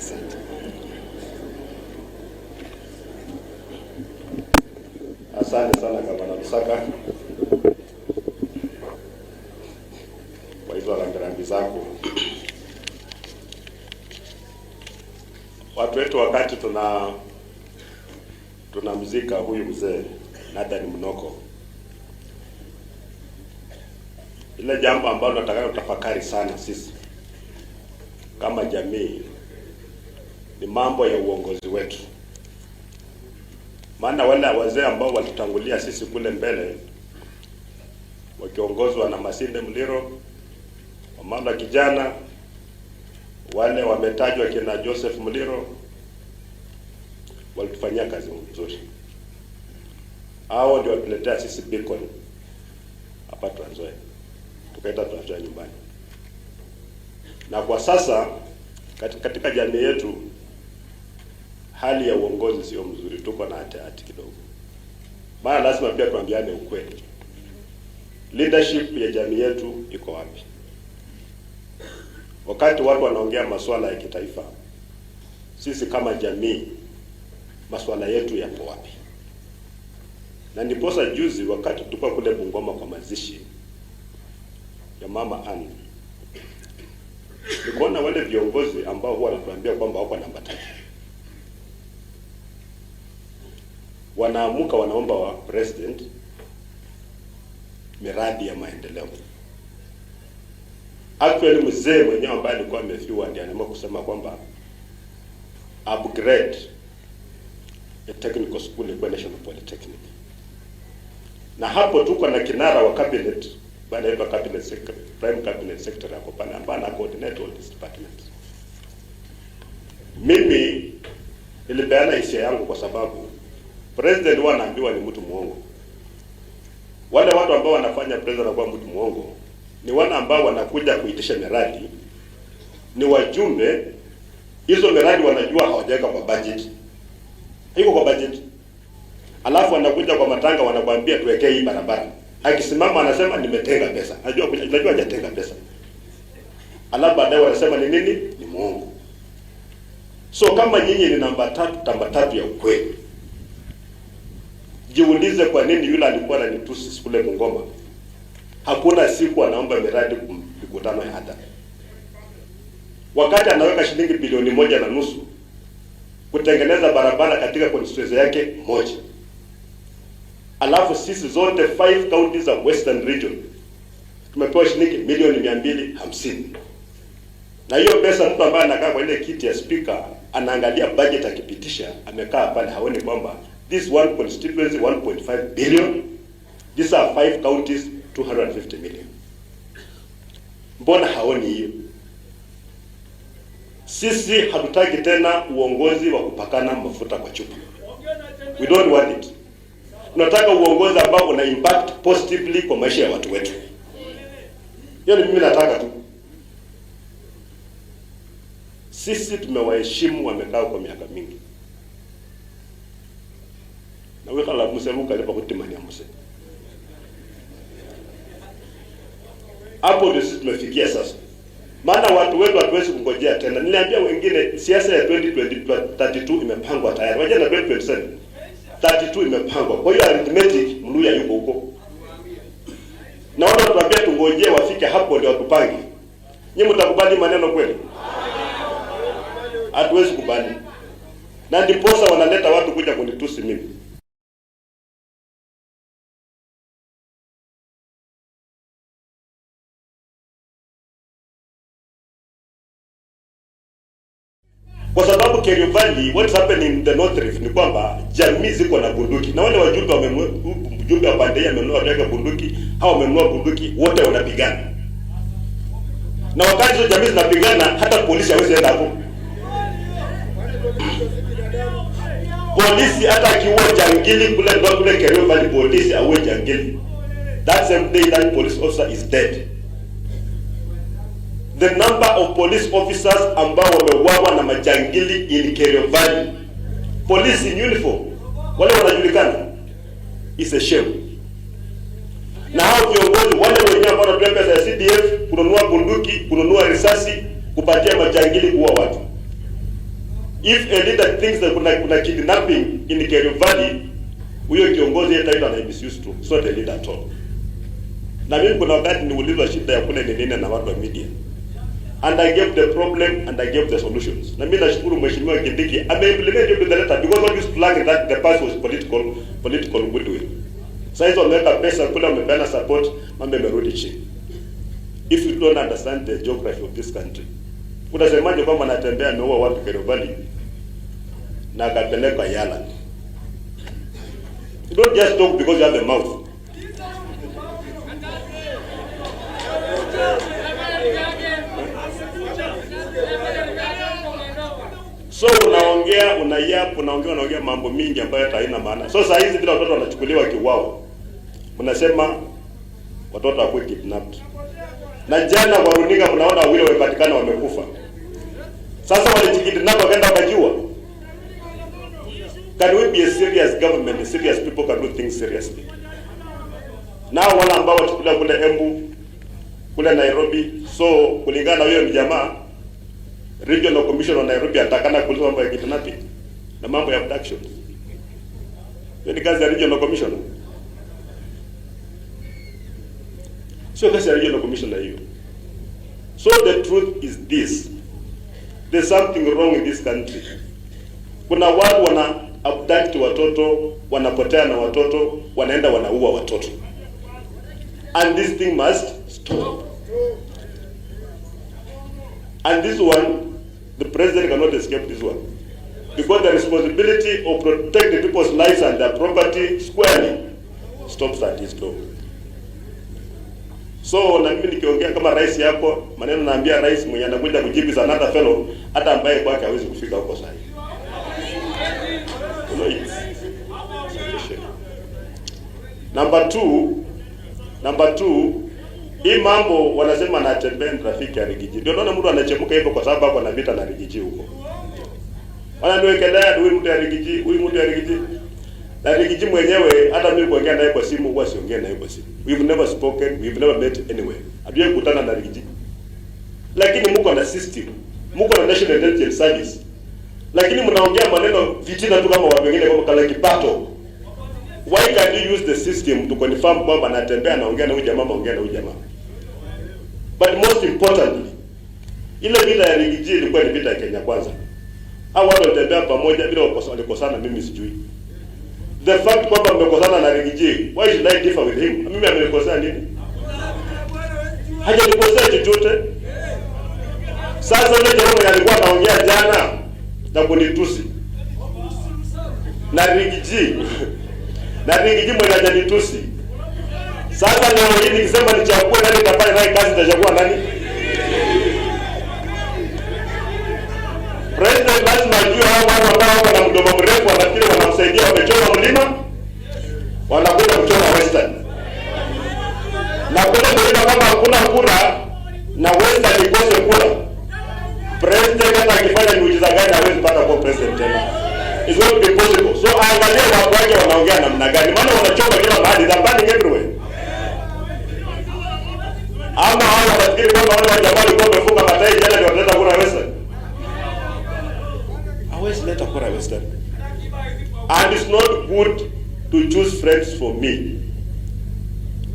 Asante. Asante sana, Gavana Lusaka, kwa hizo rambirambi zako. Watu wetu, wakati tunamzika huyu mzee Nathan Mnoko, ile jambo ambalo nataka kutafakari sana sisi kama jamii ni mambo ya uongozi wetu, maana wale wazee ambao walitutangulia sisi kule mbele wakiongozwa na Masinde Muliro, Wamalwa Kijana, wale wametajwa kina Joseph Muliro, walitufanyia kazi nzuri. Hao ndio walituletea sisi Beacon hapa Trans Nzoia, tukaita Trans Nzoia nyumbani. Na kwa sasa katika jamii yetu hali ya uongozi sio mzuri, tuko na hatihati kidogo. Maana lazima pia tuambiane ukweli, leadership ya jamii yetu iko wapi? Wakati watu wanaongea masuala ya kitaifa, sisi kama jamii masuala yetu yapo wapi? Na ndiposa juzi wakati tulikuwa kule Bungoma kwa mazishi ya Mama Ann, nikaona wale viongozi ambao huwa wanatuambia kwamba wako namba 3 wanaamuka wanaomba wa president miradi ya maendeleo. Actually mzee mwenyewe ambaye alikuwa amefiwa ndiye anaamua kusema kwamba upgrade a technical school ilikuwa National Polytechnic. Na hapo tuko na kinara wa cabinet, baada ya cabinet secretary, prime cabinet secretary hapo pale ambaye ana coordinate all these departments. Mimi nilipeana hisia yangu kwa sababu president huwa anaambiwa ni mtu muongo. Wale watu ambao wanafanya president anakuwa mtu muongo ni wale ambao wanakuja kuitisha miradi, ni wajumbe. Hizo miradi wanajua hawajaweka kwa budget, iko kwa budget, alafu wanakuja kwa matanga wanakuambia tuwekee hii barabara. Akisimama anasema nimetenga pesa, najua hajatenga pesa, alafu baadaye wanasema ni nini? Ni muongo. So kama nyinyi ni namba tatu, namba tatu ya ukweli, jiulize kwa nini yule alikuwa ananitusi kule Bungoma hakuna siku anaomba miradi mikutano ya hadhara, wakati anaweka shilingi bilioni 1.5 kutengeneza barabara katika constituency yake moja, alafu sisi zote 5 counties za Western Region tumepewa shilingi milioni 250. Na hiyo pesa, mtu ambaye anakaa kwa ile kiti ya speaker anaangalia budget akipitisha, amekaa pale haoni kwamba this one constituency 1.5 billion, these are 5 counties 250 million. Mbona haoni hiyo? Sisi hatutaki tena uongozi wa kupakana mafuta kwa chupa. We don't want it. Tunataka uongozi ambao una impact positively kwa maisha ya watu wetu. Hiyo ni mimi nataka tu. Sisi tumewaheshimu, wamekaa kwa miaka mingi. Na wekhala muse lukali pa kutimania muse. Hapo ndio sisi tumefikia sasa. Maana watu wetu hatuwezi kungojea tena. Niliambia wengine siasa ya 2032 imepangwa tayari. Waje na 2027. 32 imepangwa. Kwa hiyo arithmetic Mluya yuko huko. Na watu watuambia tungojee wafike hapo ndio watupange. Nyinyi mtakubali maneno kweli? Hatuwezi kubali. Na ndiposa wanaleta watu kuja kunitusi mimi. Kwa sababu Kerio Valley, what's happening in the North Rift ni kwamba jamii ziko na bunduki. Na wale wajumbe wamenunua, mjumbe wa pande hii amenunua watu wake bunduki, hao wamenunua bunduki, wote wanapigana. Na wakati hizo jamii zinapigana, hata polisi hawezi enda hapo. Polisi hata akiua jangili kule ndo kule Kerio Valley, polisi auwe jangili. That same day that police officer is dead. The number of police officers ambao wameuawa na majangili in Kerio Valley, police in uniform, wale wanajulikana, is a shame. Na hao viongozi wale wenyewe ambao wanatumia pesa ya CDF kununua bunduki, kununua risasi, kupatia majangili kuua watu. If a leader thinks that kuna kidnapping in Kerio Valley, huyo kiongozi yeye title ana misuse tu, it's not a leader at all. Na mimi kuna wakati niulizwa shida ya kule ni nini na watu wa media. And I gave the problem and I gave the solutions. Na mimi nashukuru Mheshimiwa Kindiki ameimplement hiyo to the letter, because what used to lack in that the past was political goodwill. Sasa hizo wameweka pesa kule, wamepeana support, mambo yamerudi chini. If you don't understand the geography of this country, utasemaje kwamba Natembeya ameua watu Kerio Valley na akapelekwa Yala? You don't just talk because you have a mouth. So unaongea, unayap, unaongea, unaongea mambo mingi ambayo hata haina maana. So saa hizi vile watoto wanachukuliwa kiwao, mnasema watoto hawakuwa kidnapped. Na jana kwa runinga mnaona wawili wamepatikana wamekufa. Sasa walijikidnap wakaenda wakajua. Can we be a serious government? Serious people can do things seriously. Nao wale ambao wachukuliwa kule Embu, kule Nairobi, so kulingana na huyo mjamaa, Regional Commissioner wa Nairobi atakana kuuliza mambo ya kidnapping na mambo ya abduction. Hiyo ni kazi ya Regional Commissioner. Sio kazi ya Regional Commissioner hiyo. So the truth is this. There's something wrong in this country. Kuna watu wana abduct watoto, wanapotea na watoto, wanaenda wanaua watoto. And this thing must stop. And this one, the president cannot escape this one. Because the responsibility of protecting people's lives and their property squarely stops at his door. So na mimi nikiongea kama rais yako, maneno naambia rais mwenye anakuja kujibu za another fellow, hata ambaye kwake hawezi kufika huko sasa. You know it's a shame. Number two, hii mambo wanasema Natembeya ni rafiki ya Riggy G. Ndio naona mtu anachemuka hivyo kwa sababu ako na vita na Riggy G huko. Wananiwekelea huyu mtu ya Riggy G, huyu mtu ya Riggy G. Na Riggy G mwenyewe hata mimi kuongea naye kwa simu huwa siongee naye kwa simu. We've never spoken, we've never met anywhere. Hatujawahi kukutana na Riggy G. Lakini mko na system, mko na National Intelligence Service. Lakini mnaongea maneno fitina tu kama watu wengine kama kala kipato. Why can't you use the system to confirm kwamba Natembeya anaongea na huyu jamaa, anaongea na huyu jamaa? But most importantly, ile vita ya Riggy G ilikuwa ni vita ya Kenya Kwanza. Hao watu walitembea pamoja bila walikosana, mimi sijui. The fact kwamba mmekosana na Riggy G, why should I differ with him? Mimi amenikosea nini? Hajanikosea chochote. Sasa yule jamaa alikuwa anaongea jana na kunitusi. Na Riggy G. Na Riggy G mwenye hajanitusi. Sasa leo hii nikisema nichague nani nitafanya naye kazi, nitachagua nani? President lazima ajue hao watu ambao wako na mdomo mrefu wanafikiri wanamsaidia, wamechoma mlima, wanakuja kuchoma Western. Na kule mlima kama hakuna kura na Western ikose kura, president hata akifanya miujiza gani hawezi pata kuwa president tena. It's going to be possible. So angalia watu wake wanaongea namna gani, maana wanachoma kila mahali, they're burning everywhere. Ama hao wanafikiri kwamba wale wa jamaa walikuwa wamefunga matai jana ndio wataleta kura Western. Hawezi leta kura Western. And it's not good to choose friends for me.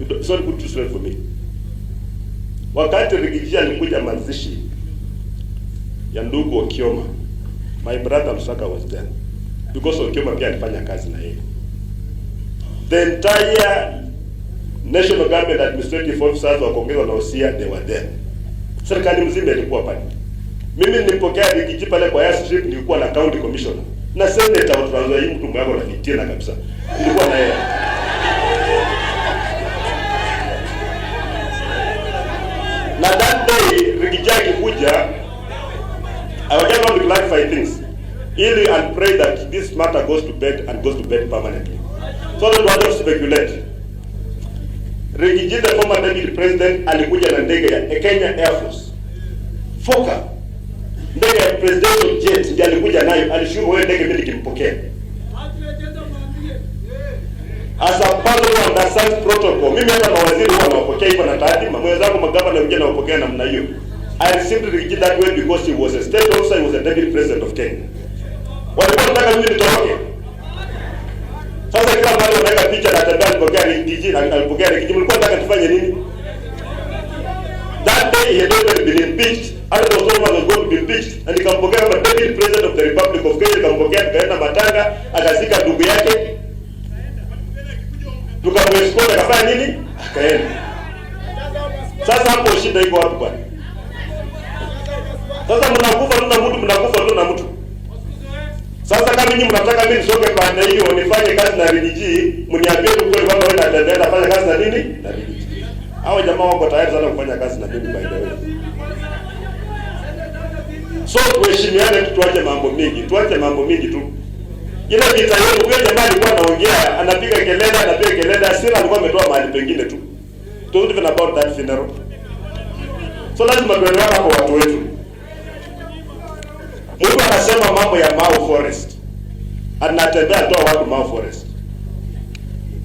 It's not good to choose friends for me. Wakati Riggy G alikuja mazishi ya ndugu Okioma, my brother Lusaka was there. Because Okioma pia alifanya kazi na yeye. The entire National Government Administrative Officers wakiongozwa na Osia, they were there. Serikali mzima ilikuwa pale. Mimi nilipokea Riggy G pale kwa airstrip, nilikuwa na county commissioner na senator wa Trans Nzoia, mtu mwako na fitina kabisa. Nilikuwa na yeye. Na that day Riggy G akikuja, I was just want to clarify things. Ili and pray that this matter goes to bed and goes to bed permanently. So that we don't speculate. Riggy G, the former deputy president, alikuja na ndege ya Kenya Air Force. Fokker. Ndege ya presidential jet ndiye alikuja nayo, alishuka wewe ndege mimi nikimpokea. As a person who understands protocol, mimi hata mawaziri huwa nawapokea hivyo na taadhima. Mwenzangu magavana wengine nawapokea namna hiyo. I received Riggy G that way because he was a state officer, he was a deputy president of Kenya. Walikuwa wanataka mimi nitoroke. Sasa kila mahali wanaweka picha Natembeya alipokea Riggy G na alipokea Riggy G. Mlikuwa mnataka tufanye nini? That day he had already been impeached. Hata those was going to be impeached. Na nikampokea kama Deputy President of the Republic of Kenya, nikampokea, tukaenda matanga, akazika ndugu yake. Tukamwescort, akafanya nini? Akaenda. Sasa hapo shida iko wapi, bwana? Sasa mnakufa tu na mtu, mnakufa tu na mtu. Sasa kama nyinyi mnataka mimi nisoge pande hiyo nifanye kazi na Riggy G, mniambie tu kweli kwamba wewe Natembeya nafanya kazi na nini? Na Riggy G. Hao jamaa wako tayari sana kufanya kazi na mimi, by the way. So tuheshimiane tu, tuache mambo mingi, tuache mambo mingi tu. Ile vita yenu, huyo jamaa alikuwa anaongea, anapiga kelele, anapiga kelele, hasira alikuwa ametoa mahali pengine tu. It wasn't even about that funeral. So lazima tuelewane kwa watu wetu. Mtu anasema mambo ya Mau Forest, anatembea toa watu Mau Forest.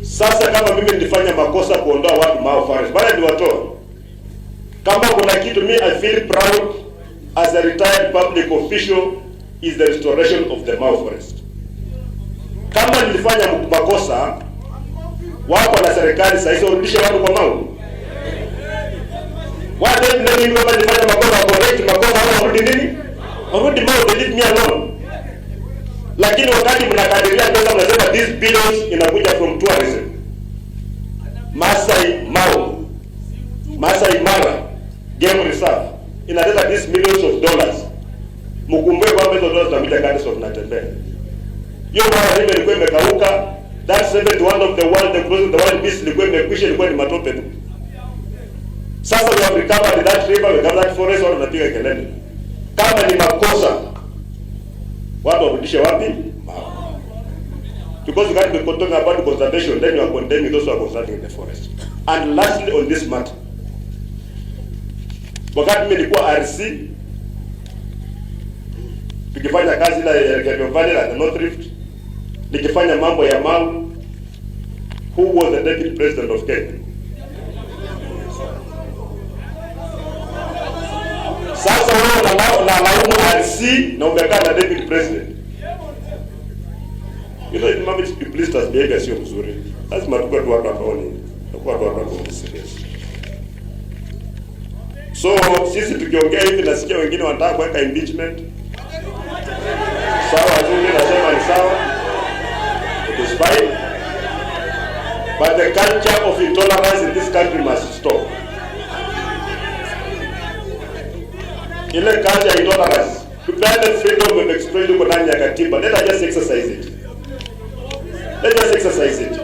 Sasa kama mimi nilifanya makosa kuondoa watu Mau Forest, bana niwatoa. Kama kuna kitu me I feel proud as a retired public official is the restoration of the Mau Forest. Kama nilifanya makosa, wako na serikali sasa hizo warudishe watu kwa Mau. Why don't let me, kama nilifanya makosa, correct makosa au warudi nini? Warudi Mau, they leave me alone. Lakini wakati mnakadiria pesa mnasema these billions inakuja from tourism. Masai Mau, Masai Mara Game Reserve inaleta these millions of dollars. Mkumbuke kwamba hizo dollars zitakuja courtesy of Natembeya. Hiyo Mara River ilikuwa imekauka. That seventh wonder of the world, the crossing the wild beast, ilikuwa imekwisha, ilikuwa ni matope tu. Sasa we have recovered that river, we recovered that forest, watu wanapiga kelele. Kama ni makosa, watu warudishe wapi? Mau. Because you can't be talking about conservation, then you are condemning those who are conserving the forest. And lastly on this matter, wakati mimi nilikuwa RC tukifanya kazi la Kerio Valley la the North Rift, nikifanya mambo ya Mau, who was the Deputy President of Kenya? Sasa wewe unalaumu RC na umekaa na Deputy President. Mambo duplicitous behavior sio mzuri. Lazima tukue tu watu ambao ni tukuwa tu watu ambao ni serious. So sisi tukiongea hivi nasikia wengine wanataka kuweka impeachment. Sawa tu, mimi nasema ni sawa. It is fine. But the culture of intolerance in this country must stop. Ile culture ya intolerance, tupeane freedom of expression iko ndani ya katiba. Let us just exercise it. Let us exercise it.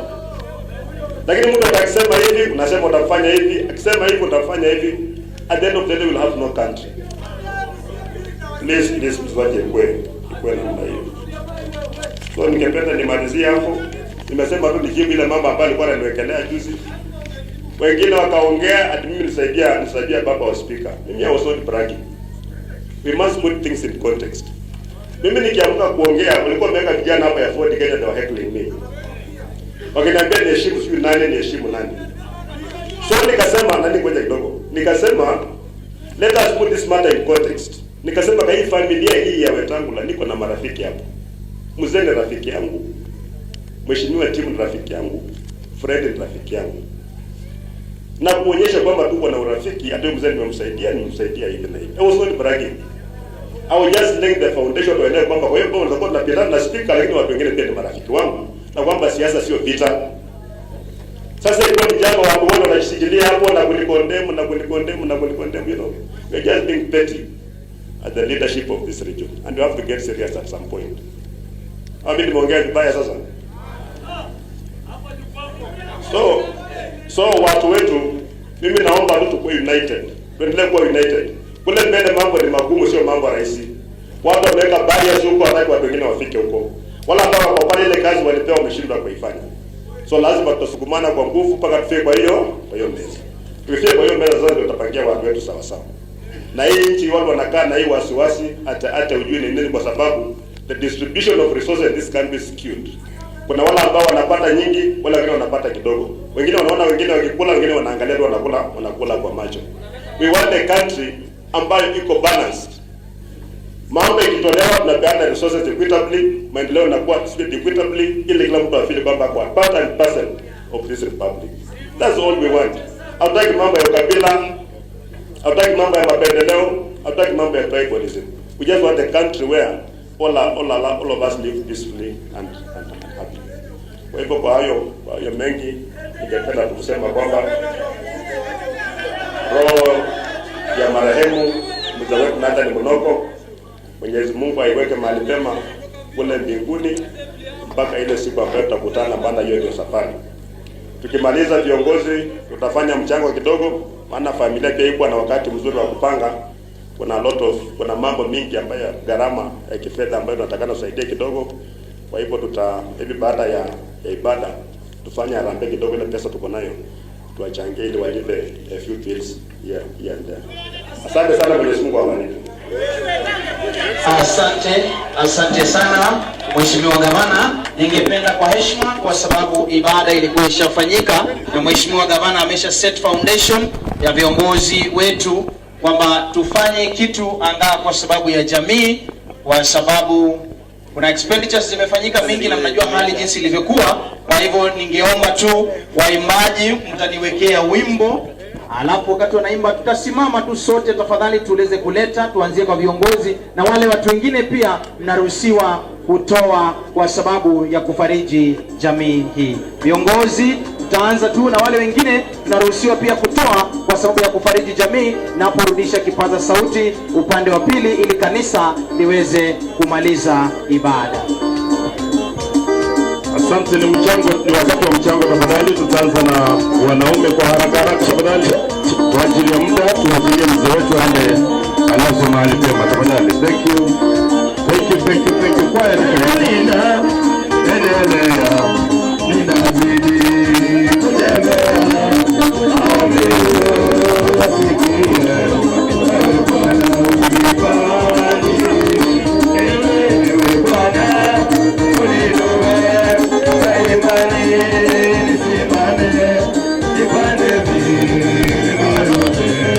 Lakini mtu atakisema hivi, unasema utafanya hivi, akisema hivi utafanya hivi. At the end of the day we'll have no country. Please, please, tuache ikue namna hiyo. So ningependa nimalizie hapo. Nimesema tu nijibu ile mambo ambayo alikuwa ananiwekelea juzi. Wengine wakaongea ati mimi nisaidia baba wa speaker. Mimi I was not bragging. We must put things in context. Mimi nikiamka kuongea, walikuwa wameweka vijana hapa ya Ford Kenya, they were heckling me. Wakiniambia niheshimu sijui nani, niheshimu nani. So nikasema nani, ngoja kidogo. Nikasema let us put this matter in context. Nikasema kwa hii familia hii ya Wetangula niko na marafiki hapo. Mzee ni rafiki yangu. Mheshimiwa Tim ni rafiki yangu. Fred ni rafiki yangu. Na kuonyesha kwamba tuko na urafiki, hata mzee nimemsaidia hivi na hivi. I was not bragging. I was just laying the foundation tuelewe kwamba kwa hiyo kwa tutakuwa tunapigana na speaker, lakini watu wengine pia ni marafiki wangu, na kwamba siasa sio vita. Sasa ilikuwa ni jambo watu wote wanashikilia hapo na kunicondemn na kunicondemn na kunicondemn. We are just being petty at the leadership of this region and we have to get serious at some point. Mimi nimeongea vibaya sasa? So watu wetu, mimi naomba tu tukue united. Tuendelee kuwa united. Kule mbele mambo ni magumu, sio mambo rahisi. Watu wameweka barriers huko, hataki watu wengine wafike huko. Wala ambao wako pale, ile kazi walipewa wameshindwa kuifanya. So lazima tutasukumana kwa nguvu mpaka tufike kwa hiyo meza. Tukifika kwa hiyo meza sasa ndio tutapangia watu wetu sawa sawa. Na hii nchi watu wanakaa na hii wasiwasi hata ujui ni nini, kwa sababu the distribution of resources in this country is skewed. Kuna wale ambao wanapata nyingi, wale wengine wanapata kidogo. Wengine wanaona wengine wakikula, wengine wanaangalia tu wanakula kwa macho. We want a country ambayo iko balanced. Mambo ikitolewa, tunapeana resources equitably, maendeleo inakuwa distributed equitably, ili kila mtu afeel kwamba kwa part and parcel of this republic. That's all we want. Hatutaki mambo ya ukabila, hatutaki mambo ya mapendeleo, hatutaki mambo ya tribalism. We just want a country where all of us live peacefully and happily. Kwa hivyo kwa hayo mengi, ningependa tu kusema kwamba roho ya marehemu mzee wetu Nathan Munoko, Mwenyezi Mungu aiweke mahali pema kule mbinguni mpaka ile siku ambayo tutakutana, maana hiyo ndio safari. Tukimaliza viongozi, tutafanya mchango kidogo, maana familia pia iko na wakati mzuri wa kupanga. Kuna lot of kuna mambo mingi ambayo gharama ya kifedha ambayo tunatakana tusaidie kidogo. Kwa hivyo tuta hivi baada ya ibada tufanye harambee kidogo, ile pesa tuko nayo tuwachangie ili walipe a few bills here and there. Asante sana, Mwenyezi Mungu awabariki. Asante, asante sana, Mheshimiwa Gavana. Ningependa kwa heshima, kwa sababu ibada ilikuwa ishafanyika na Mheshimiwa Gavana amesha set foundation ya viongozi wetu kwamba tufanye kitu angaa kwa sababu ya jamii, kwa sababu kuna expenditures zimefanyika mingi na mnajua hali jinsi ilivyokuwa. Kwa hivyo ningeomba tu waimbaji mtaniwekea wimbo, alafu wakati wanaimba tutasimama tu sote tafadhali, tuweze kuleta, tuanzie kwa viongozi na wale watu wengine pia mnaruhusiwa kutoa kwa sababu ya kufariji jamii hii. Viongozi tutaanza tu na wale wengine tunaruhusiwa pia kutoa kwa sababu ya kufariji jamii, na kurudisha kipaza sauti upande wa pili ili kanisa liweze kumaliza ibada. Asante, ni mchango, ni wakati wa mchango. Tafadhali tutaanza na wanaume kwa haraka haraka, tafadhali, kwa ajili ya muda, tuachilie mzee wetu aende alazwe mahali pema, tafadhali. Thank you, thank you, thank you, thank you. Kwaya.